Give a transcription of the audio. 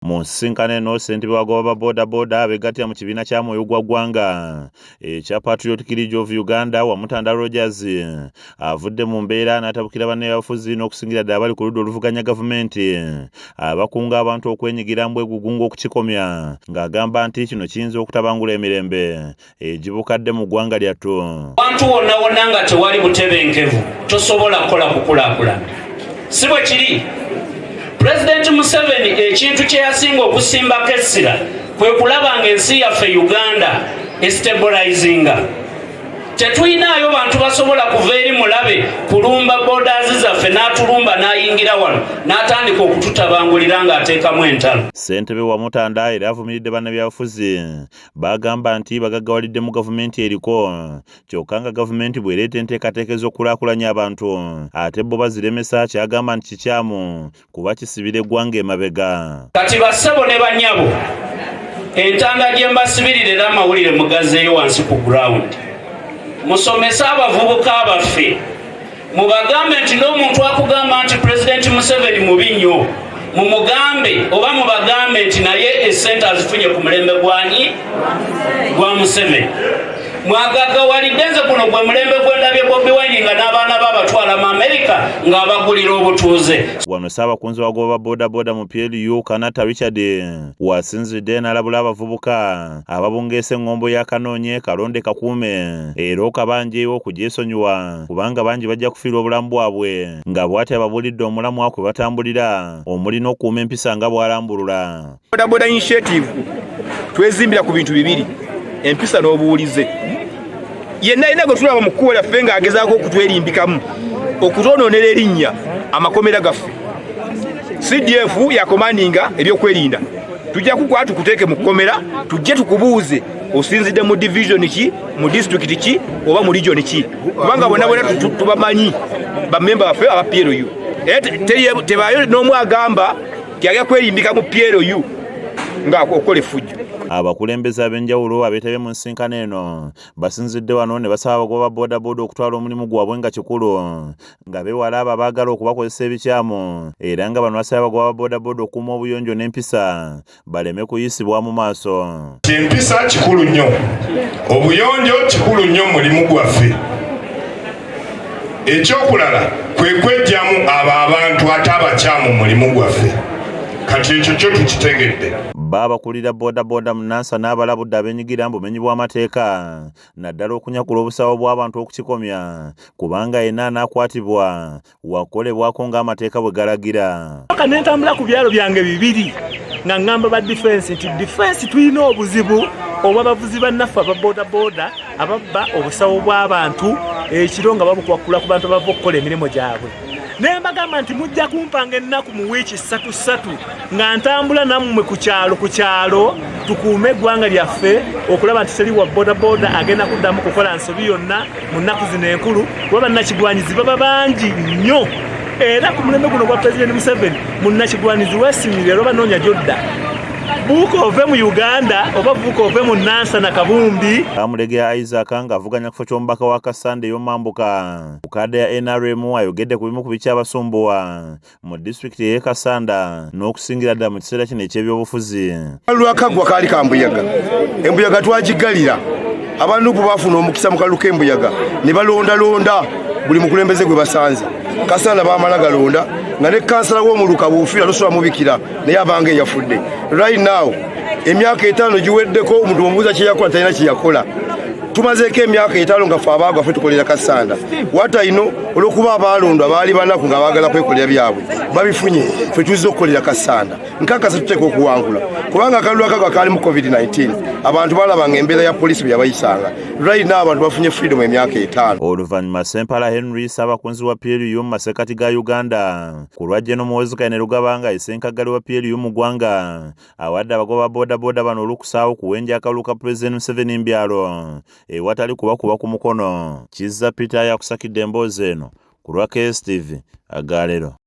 Mu nsisinkano eno, ssentebe w'abagoba ba boodabooda abeegattira mu kibiina kya Mwoyo gwa Ggwanga ekya Patriotic League of Uganda, Wamutanda Rogers, avudde mu mbeera n'atabukira bannabyabufuzi n'okusingira ddala abali ku ludda oluvuganya gavumenti abakunga abantu okwenyigira mu bwegugungo okukikomya, ng'agamba nti kino kiyinza okutabangula emirembe egibukadde mu ggwanga lyattu. Wantu wonna wonna nga tewali butebenkevu tosobola kukola kukulaakulana, si bwe kiri? Pulezidenti Museveni ekintu kye yasinga okusimbako essira kwe kulaba nga ensi yaffe Uganda estabilizinga. Tetulinayo bantu basobola kuva eri mulabe kulumba borders zaffe n'atulumba n'ayingira wano n'atandika okututabangulira ng'ateekamu entalo. Ssentebe Wamutanda era avumiridde bannabyabufuzi Bagamba nti bagaggawalidde mu gavumenti eriko kyokka nga gavumenti bw'ereeta enteekateeka ez'okukulaakulanya abantu ate bo baziremesa, ky'agamba nti kikyamu kuba kisibira eggwanga emabega. Kati bassebo ne bannyabo, entanda gye mbasibirira era amawulire mugazeeyo wansi ku ground, musomese abavubuka baffe, mubagambe nti n'omuntu akugamba nti Pulezidenti Museveni mubi nnyo, mumugambe oba mubagambe nti naye esente azifunye ku mulembe gwani? Gwa Museveni. Mwagagawalidde nze guno gwe mulembe gwendabye Bobi Wine nga n'abaana be abatwala mu Amerika ng'abagulira obutuuze. Wano Ssaabakunzi w'abagoba ba bodaboda mu PLU, Kanata Richard, w'asinzidde n'alabula abavubuka ababungeesa eŋŋombo ya Kanoonye kalonde kakuume era okabanje okugyesonyiwa kubanga bangi bajja kufiirwa obulamu bwabwe, nga bw'atyo ababuulidde omulamwa kwe batambulira omuli n'okukuuma empisa nga bw'alambulula. Bodaboda Initiative twezimbira ku bintu bibiri, empisa n'obuwulize. Yenna yenna gwe tulaba mu kkubo lyaffe ng'agezaako okutwerimbikamu, okutwonoonera erinnya, amakomera gaffe, CDF yakomandinga ebyokwerinda, tujja kukwata tukuteeke mu kkomera, tujje tukubuuze osinzidde mu division ki, mu disitulikiti ki oba mu region ki, kubanga bonna bonna tubamanyi bamemba baffe aba PLU. Era tebaayo n'omu agamba tiyagala kwerimbika mu PLU nga okola effujjo. Abakulembeze ab'enjawulo abeetabye mu nsisinkano eno basinzidde wano ne basaba abagoba ba bodaboda okutwala omulimu gwabwe nga kikulu, nga beewala abo abaagala okubakozesa ebikyamu, era nga bano basaba abagoba ba bodaboda okukuuma obuyonjo n'empisa baleme kuyisibwa mu maaso. Empisa kikulu nnyo, obuyonjo kikulu nnyo mu mulimu gwaffe. Ekyokulala kwe kwejjamu abo abantu ate abakyamu mu mulimu gwaffe. Kati ekyo kyo tukitegedde. Baabakulira bodaboda mu Nansana abalabudde abenyigira mu bumenyi bw'amateeka naddala okunyakula obusawo bw'abantu okukikomya kubanga yenna anaakwatibwa wakukolebwako ng'amateeka bwe galagira. Paka ne ntambula ku byalo byange bibiri nga ŋŋamba ba difensi nti difensi tulina obuzibu obw'abavuzi bannaffe aba bodaboda ababba obusawo bw'abantu ekiro nga babukwakula ku bantu abava okukola emirimu gyabwe. Ne mbagamba nti mujja kumpanga ennaku mu wiiki ssatu ssatu nga ntambula nammwe ku kyalo ku kyalo tukuume eggwanga lyaffe okulaba nti teri wa bodaboda agenda kuddamu kukola nsobi yonna mu nnaku zino enkulu, kuba bannakigwanyizi baba bangi nnyo. Era ku mulembe guno gwa Pulezidenti Museveni, munnakigwanyizi weesimire era oba noonya gy'odda, buuka ove mu Uganda oba buuka ove mu Nansana Kabumbi. Kamulegeya Isaac ng'avuganya kifo ky'omubaka wa Kassanda ey'omambuka ku kaada ya NRM ayogedde ku bimu ku bikyabasumbuwa mu disitulikiti ey'e Kassanda n'okusingira ddala mu kiseera kino eky'ebyobufuzi. Akalulu akaggwa kaali ka mbuyaga, embuyaga twagiggalira. Aba Nup baafuna omukisa mu kalulu k'embuyaga ne balondalonda buli mukulembeze gwe basanze. Kassanda baamala galonda nga ne kansala w'omuluka bw'ofiira tosobola mubikira naye abanga eyafudde. Right now emyaka 5 giweddeko, omuntu omubuuza kye yakola talina kye yakola. Tumazeeko emyaka 5 nga ffe abaagwa ffe tukolera Kassanda. Watayino olw'okuba abaalondwa baali banaku nga baagala kwekolera byabwe babifunye, ffe tuzze okukolera Kassanda. Nkakasa tuteeka okuwangula kubanga akalulu akagwa kaali mu COVID-19, abantu balabanga embeera ya poliisi bwe yabayisanga. Right now abantu bafunye freedom emyaka 5. Oluvannyuma Ssempala Henry, Ssaabakunzi wa PLU mu masekkati ga Uganda ku lwa Gen. Muhoozi Kainerugaba nga ye ssenkaggale wa PLU mu ggwanga, awadde abagoba ba bodaboda bano olukusa okuwenja akalulu ka Pulezidenti Museveni mu byalo ewatali kubakuba ku mukono. Kizza Peter yakusakidde emboozi eno ku lwa KSTV agaalero.